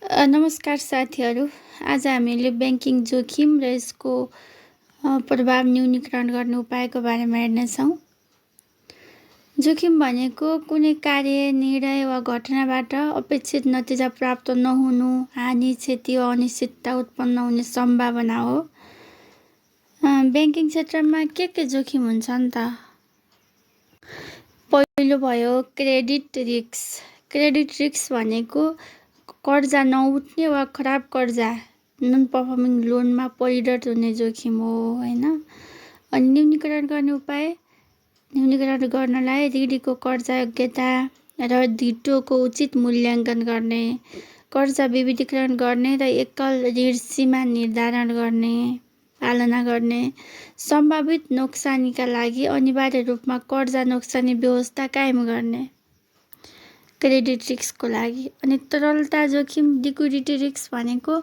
नमस्कार साथीहरू। आज हामीले ब्याङ्किङ जोखिम र यसको प्रभाव न्यूनीकरण गर्ने उपायको बारेमा हेर्नेछौँ। जोखिम भनेको कुनै कार्य, निर्णय वा घटनाबाट अपेक्षित नतिजा प्राप्त नहुनु, हानि, क्षति वा अनिश्चितता उत्पन्न हुने सम्भावना हो। ब्याङ्किङ क्षेत्रमा के जोखिम हुन्छ नि त? पहिलो भयो क्रेडिट रिस्क। क्रेडिट रिस्क भनेको कर्जा नउठ्ने वा खराब कर्जा, नन पर्फर्मिङ लोनमा परिणत हुने जोखिम हो हैन। अनि न्यूनीकरण गर्ने उपाय, न्यूनीकरण गर्नलाई ऋणीको कर्जा योग्यता र धितोको उचित मूल्याङ्कन गर्ने, कर्जा विविधीकरण गर्ने र एकल ऋण सीमा निर्धारण गर्ने, पालना गर्ने, सम्भावित नोक्सानीका लागि अनिवार्य रूपमा कर्जा नोक्सानी व्यवस्था कायम गर्ने, क्रेडिट रिस्कको लागि। अनि तरलता जोखिम, लिक्विडिटी रिस्क भनेको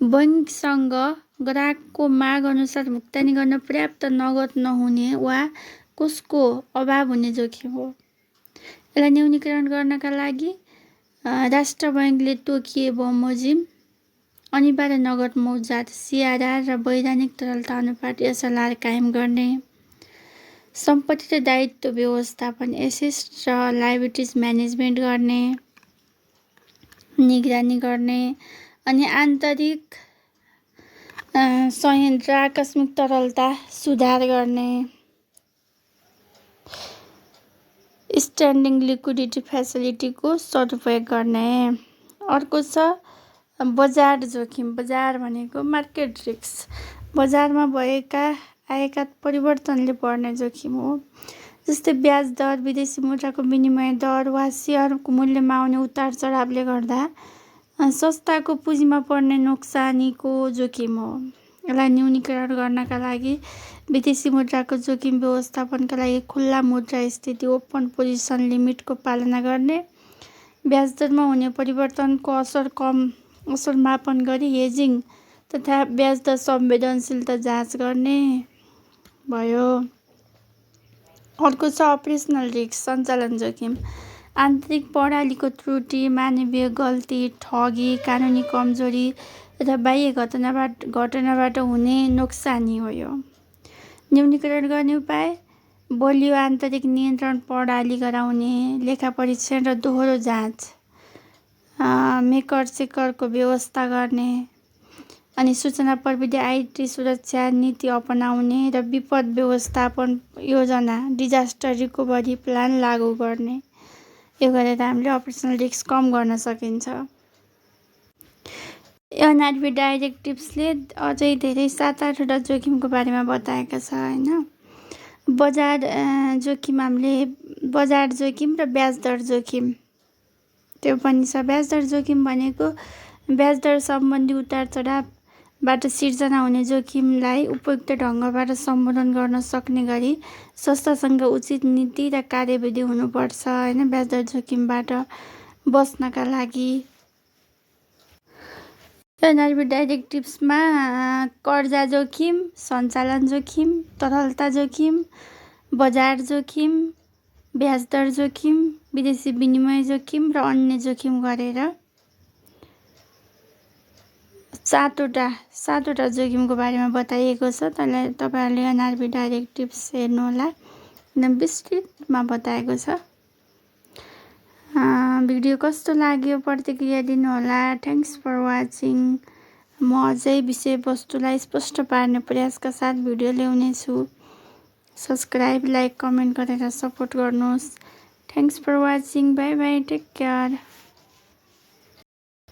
बैङ्कसँग ग्राहकको माग अनुसार भुक्तानी गर्न पर्याप्त नगद नहुने वा कोषको अभाव हुने जोखिम हो। यसलाई न्यूनीकरण गर्नका लागि राष्ट्र बैङ्कले तोकिए बमोजिम, अनिवार्य नगद मौजात CRR र वैधानिक तरलता अनुपात SLR कायम गर्ने, सम्पत्ति र दायित्व व्यवस्थापन एसेट्स र लायबिलिटिज म्यानेजमेन्ट गर्ने, निगरानी गर्ने, अनि आन्तरिक संयन्त्र आकस्मिक तरलता सुधार गर्ने, स्ट्यान्डिङ लिक्विडिटी फ्यासिलिटीको सदुपयोग गर्ने। अर्को छ बजार जोखिम। बजार भनेको मार्केट रिस्क। बजारमा आएका परिवर्तनले बढ्ने जोखिम हो। जस्तै ब्याज दर, विदेशी मुद्राको विनिमय दर वा सेयरको मूल्यमा आउने उतार चढावले गर्दा संस्थाको पुँजीमा पर्ने नोक्सानीको जोखिम हो। यसलाई न्यूनीकरण गर्नका लागि विदेशी मुद्राको जोखिम व्यवस्थापनका लागि खुल्ला मुद्रा स्थिति ओपन पोजिसन लिमिटको पालना गर्ने, ब्याज दरमा हुने परिवर्तनको असर मापन गरी हेजिङ तथा ब्याज दर संवेदनशीलता जाँच गर्ने भयो। अर्को छ अपरेसनल रिस्क, सञ्चालन जोखिम। आन्तरिक प्रणालीको त्रुटि, मानवीय गल्ती, ठगी, कानुनी कमजोरी र बाह्य घटनाबाट हुने नोक्सानी हो। यो न्यूनीकरण गर्ने उपाय, बलियो आन्तरिक नियन्त्रण प्रणाली गराउने, लेखा परीक्षण र दोहोरो जाँच, मेकर चेकरको व्यवस्था गर्ने, अनि सूचना प्रविधि IT सुरक्षा नीति अपनाउने र विपद व्यवस्थापन योजना डिजास्टर रिकभरी प्लान लागू गर्ने। यो गरेर हामीले अपरेसनल रिस्क कम गर्न सकिन्छ। NRB डाइरेक्टिभ्सले अझै धेरै 7-8वटा जोखिमको बारेमा बताएका छ हैन। बजार जोखिम, हामीले बजार जोखिम र ब्याज दर जोखिम त्यो पनि छ। ब्याज दर जोखिम भनेको ब्याज दर सम्बन्धी उतार चढावबाट सिर्जना हुने जोखिमलाई उपयुक्त ढङ्गबाट सम्बोधन गर्न सक्ने गरी संस्थासँग उचित नीति र कार्यविधि हुनुपर्छ हैन। ब्याज दर जोखिमबाट बच्नका लागि NRB डाइरेक्टिभ्समा कर्जा जोखिम, सञ्चालन जोखिम, तरलता जोखिम, बजार जोखिम, ब्याज दर जोखिम, विदेशी विनिमय जोखिम र अन्य जोखिम गरेर 7वटा जोखिमको बारेमा बताइएको छ। तपाईँहरूले NRB डाइरेक्टिभ्स हेर्नुहोला, एकदम विस्तृतमा बताएको छ। भिडियो कस्तो लाग्यो प्रतिक्रिया दिनुहोला। Thanks for watching. म अझै विषयवस्तुलाई स्पष्ट पार्ने प्रयासका साथ भिडियो ल्याउनेछु। सब्सक्राइब, लाइक, कमेन्ट गरेर सपोर्ट गर्नुहोस्। Thanks for watching. Bye bye, take care.